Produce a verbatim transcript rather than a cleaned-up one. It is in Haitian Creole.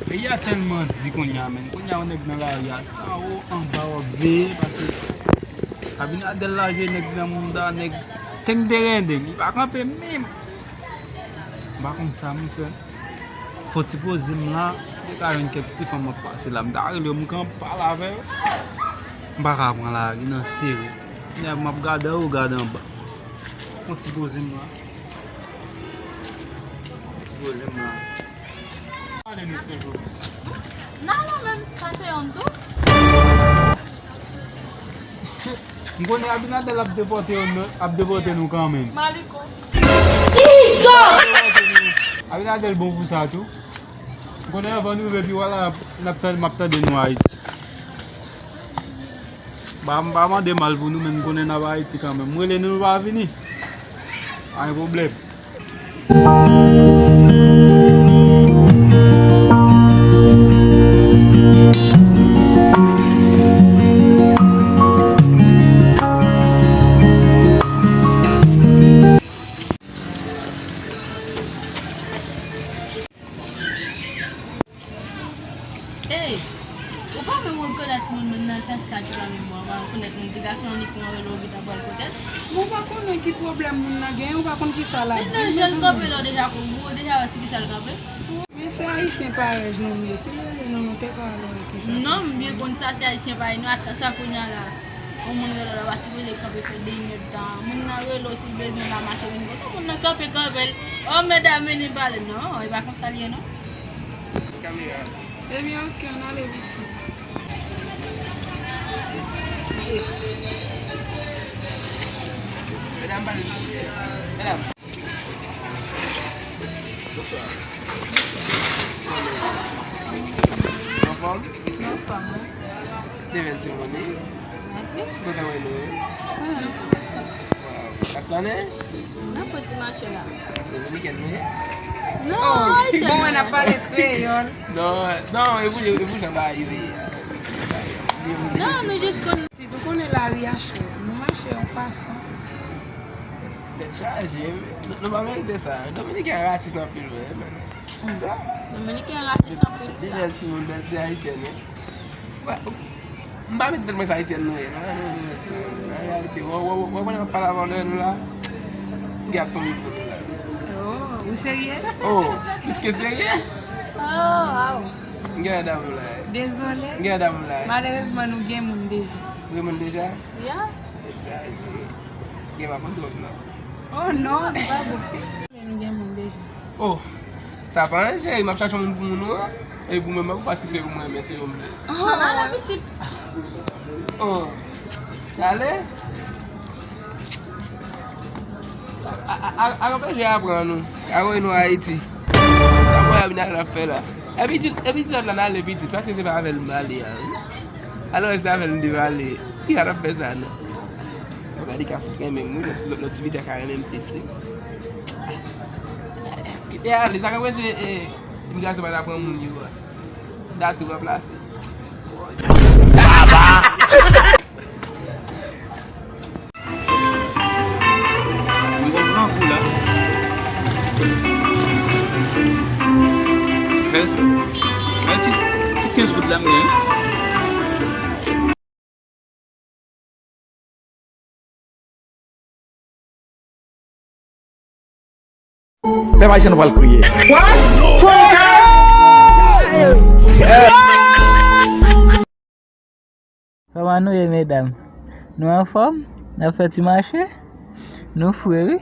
Peyi a tèlman di kounye a, menm. Kounye a, yon nèg nan lari a, san wo anba w ap veye, paske Abinader lage nèg nan mouda, nèg teng derendeng, li pa kanpe menm. M pa konn sa m fè. Fò ti poze m la, m te ka jwenn kèk ti fanm ap pase la, m ta rele yo, m kanpe pale avè yo. M pa ka pran lari nan sere. Kounye a m ap gade anwo, gade anba. Fò ti poze m la. Fò ti poze m la. Ale nou senk. Non, non, menm, sa se yon tou. M konnen Abinader ap depòte yo, ap depòte nou kanmenm. Maliko. Jesus! Abinader bon pou sa tou. M konnen anvan nou rive pi wo la, n ap tande, m ap tande nou Ayiti. Ba, m pa mande mal pou nou, men m konnen n ap Ayiti kanmenm. M rele nou, nou pa vini. Pa gen pwoblèm. Ey, ou pa menm rekonèt moun, moun nan, tank sa ki pa menm bon, ou pa rekonèt moun, ti gason an ni pou yon rele w gentan pral kote l. Bon, ou pa konnen ki pwoblèm moun nan genyen, ou pa konn kisa l ap di. Men nan jan l kanpe la, w deja, ou deja wè sou kisa l kanpe. Men se ayisyen parèy nou ye, si nou ye nou, nou te ka wè kisa. Non, m byen konn sa, se ayisyen parèy nou, ata sa kounye a la. Yon moun rele w la, w pa sipoze kanpe fè de inèdtan. Moun nan rele w, si l bezwen w la mache vin kote w, moun nan kanpe, kanpe l. O, medam, vini pale. Non, e pa konsa l ye, non. Ebyen, oke, ann ale, pitit. Medam, pale, medam. Bonswa. Anfòm? Anfòm, wi. Byen, timoun. Mèsi. Kontan wè nou, wi. Waw. Ap flannen? N ap fè ti mache la. Dominikèn, wi. Non, ayisyen. Bon, n ap pale kreyòl. Non, non, e pou, e pou jan bagay yo ye. Non, nou jis konn. Si nou konnen lari a cho, nou mache yon fason. Tèt chaje, nou, nou pa merite sa. Dominiken rasis anpil vre, men. Sa. Dominiken rasis anpil. De bèl timoun, bèl ti ayisyèn, wi. Wè, m pa mete tèt mwen se ayisyèn nou ye, non, non, non, non, sa. An reyalite, wè, wè, wè, wè, mwen ap pale avè nou la, m gen ap tonbe pou nou la. Oh, ou serye? Oh, plis ke serye? Oh, waw. M gen dam la. Dezole. M gen dam la. Malerezman, nou gen moun deja. Ou gen moun deja? Ya. Deja, gen pa kont twòp, non. Oh non, li pa bon. Nou gen moun deja. Oh, sa pa anyen, cheri, m ap chache yon moun pou moun ou an. E pou mwen menm, paske se pou mwen, men se yon moun. Oh, ala pitit. Oh, ale. A, a, a, a, a, jè a pran nou. A voye nou Ayiti. Sa mwen Abinader ap fè la. Epi di, epi di lòt la n ale pitit, paske se pa avè l m ale a, wi. Alò, se avè l m te pale. Ki sa t ap fè sa, non? Ou gade ka fout renmen m, wi, lòt, lòt, lòt ti pitit la ka renmen m plis, wi. Kite ale, sa ka pran je, e, imigrasyon pa ta pran moun yo a. Dat ou ranplase. Baba! Mwen konn pran kou la. Mwen, mwen ti, ti kenz goud la m gen. Pèp ayisyen nou pral kriye. Kòman nou ye, medam? Nou anfòm? N ap fè ti mache? Nou fre, wi.